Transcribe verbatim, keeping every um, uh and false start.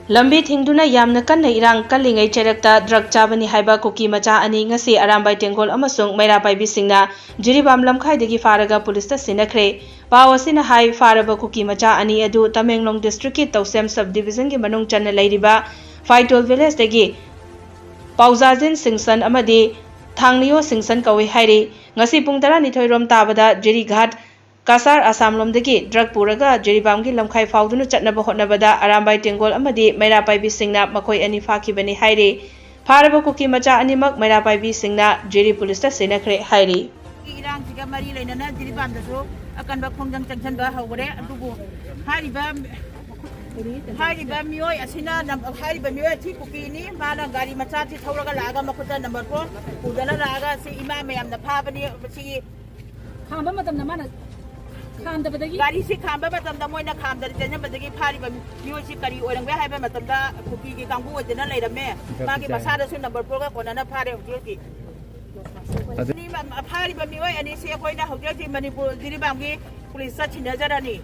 ꯂꯝꯕꯤ ꯊꯤꯡꯗꯨꯅ ꯌꯥꯝꯅ ꯀꯟꯅ ꯏꯔꯥꯡ ꯀꯜꯂꯤꯉꯩ ꯆꯩꯔꯛꯇ ꯗ꯭ꯔꯒ ꯆꯥꯕꯅꯤ ꯍꯥꯏꯕ ꯀꯨꯀꯤ ꯃꯆꯥ ꯑꯅꯤ ꯉꯁꯤ ꯑꯔꯥꯝꯕꯥꯏ ꯇꯦꯡꯒꯣꯜ ꯑꯃꯁꯨꯡ ꯃꯩꯔꯥ ꯄꯥꯏꯕꯤꯁꯤꯡꯅ ꯖꯤꯔꯤꯕꯥꯝ ꯂꯝꯈꯥꯏꯗꯒꯤ ꯐꯥꯔꯒ ꯄꯨꯂꯤꯁꯇ ꯁꯤꯟꯅꯈ꯭ꯔꯦ꯫ ꯄꯥꯎ ꯑꯁꯤꯅ ꯍꯥꯏ, ꯐꯥꯔꯕ ꯀꯨꯀꯤ ꯃꯆꯥ ꯑꯅꯤ ꯑꯗꯨ ꯇꯃꯦꯡꯂꯣꯡ ꯗꯤꯁꯇ꯭ꯔꯤꯛꯀꯤ ꯇꯧꯁꯦꯝ ꯁꯕ ꯗꯤꯕꯤꯖꯟꯒꯤ ꯃꯅꯨꯡ ꯆꯟꯅ ꯂꯩꯔꯤꯕ ꯐꯥꯏꯇꯣꯜ ꯚꯤꯂꯦꯖꯇꯒꯤ ꯄꯥꯎꯖꯥꯖꯤꯟ ꯁꯤꯡꯁꯟ ꯑꯃꯗꯤ ꯊꯥꯡꯅꯤꯌꯣ ꯁꯤꯡꯁꯟ ꯀꯧꯏ ꯍꯥꯏꯔꯤ꯫ ꯉꯁꯤ ꯄꯨꯡ ꯇꯔꯥꯅꯤꯊꯣꯏ ꯔꯣꯝ ꯇꯥꯕꯗ ꯖꯤꯔꯤꯘꯥꯠ ꯀꯁꯥꯔ ꯑꯁꯥꯝ ꯂꯣꯝꯗꯒꯤ ꯗ꯭ꯔꯒ ꯄꯨꯔꯒ ꯖꯤꯔꯤꯕꯥꯝꯒꯤ ꯂꯝꯈꯥꯏ ꯐꯥꯎꯗꯨꯅ ꯆꯠꯅꯕ ꯍꯣꯠꯅꯕꯗ ꯑꯔꯥꯝꯕꯥꯏ ꯇꯦꯡꯒꯣꯜ ꯑꯃꯗꯤ ꯃꯩꯔꯥ ꯄꯥꯏꯕꯤꯁꯤꯡꯅ ꯃꯈꯣꯏ ꯑꯅꯤ ꯐꯥꯈꯤꯕꯅꯤ ꯍꯥꯏꯔꯤ꯫ ꯐꯥꯔꯕ ꯀꯨꯀꯤ ꯃꯆꯥ ꯑꯅꯤꯃꯛ ꯃꯩꯔꯥ ꯄꯥꯏꯕꯤꯁꯤꯡꯅ ꯖꯤꯔꯤ ꯄꯨꯂꯤꯁꯇ ꯁꯤꯟꯅꯈ꯭ꯔꯦ ꯍꯥꯏꯔꯤ꯫ ꯏꯔꯥꯡꯁꯤꯒ ꯃꯔꯤ ꯂꯩꯅꯅ ꯖꯤꯔꯤꯕꯥꯝꯗꯁꯨ ꯑꯀꯟꯕ ꯈꯣꯡꯖꯪ ꯆꯪꯁꯤꯟꯕ ꯍꯧꯈꯔꯦ꯫ ꯑꯗꯨꯕꯨ ꯍꯥꯏꯔꯤꯕ ꯍꯥꯏꯔꯤꯕ ꯃꯤꯑꯣꯏ ꯑꯁꯤꯅ ꯅꯝ-, ꯍꯥꯏꯔꯤꯕ ꯃꯤꯑꯣꯏ ꯑꯁꯤ ꯀꯨꯀꯤꯅꯤ꯫ ꯃꯥꯅ ꯒꯥꯔꯤ ꯃꯆꯥꯁꯤ ꯊꯧꯔꯒ ꯂꯥꯛꯑꯒ ꯃꯈꯨꯠꯇ ꯅꯝꯕꯔ ꯐꯣꯔ ꯄꯨꯗꯅ ꯂꯥꯛꯑꯒ ꯁꯤ ꯏꯃꯥ ꯃꯌꯥꯝꯅ ꯐꯥꯕꯅꯤ꯫ ꯃꯁꯤꯒꯤ ꯈꯥꯝꯕ ꯃꯇꯝꯗ ꯃꯥꯅ ꯈꯥꯝꯗꯕꯗꯒꯤ ꯒꯥꯔꯤꯁꯤ ꯈꯥꯝꯕ ꯃꯇꯝꯗ ꯃꯣꯏꯅ ꯈꯥꯝꯗꯅ ꯆꯦꯟꯁꯤꯟꯕꯗꯒꯤ ꯐꯥꯔꯤꯕ ꯃꯤꯑꯣꯏꯁꯤ ꯀꯔꯤ ꯑꯣꯏꯔꯝꯒꯦ ꯍꯥꯏꯕ ꯃꯇꯝꯗ ꯀꯨꯀꯤꯒꯤ ꯀꯥꯡꯕꯨ ꯑꯣꯏꯗꯅ ꯂꯩꯔꯝꯃꯦ꯫ ꯃꯥꯒꯤ ꯃꯁꯥꯗꯁꯨ ꯅꯝꯕꯔ ꯐꯣꯔꯒ ꯀꯣꯟꯅꯅ ꯐꯥꯔꯦ ꯍꯧꯖꯤꯛ ꯍꯧꯖꯤꯛ꯫ ꯑꯗꯨ ꯑꯅꯤ ꯃ-, ꯐꯥꯔꯤꯕ ꯃꯤꯑꯣꯏ ꯑꯅꯤꯁꯤ ꯑꯩꯈꯣꯏꯅ ꯍꯧꯖꯤꯛ ꯍꯧꯖꯤꯛ ꯃꯅꯤꯄꯨꯔ ꯖꯤꯔꯤꯕꯥꯝꯒꯤ ꯄꯨꯂꯤꯁꯇ ꯁꯤꯟꯅꯖꯔꯅꯤ꯫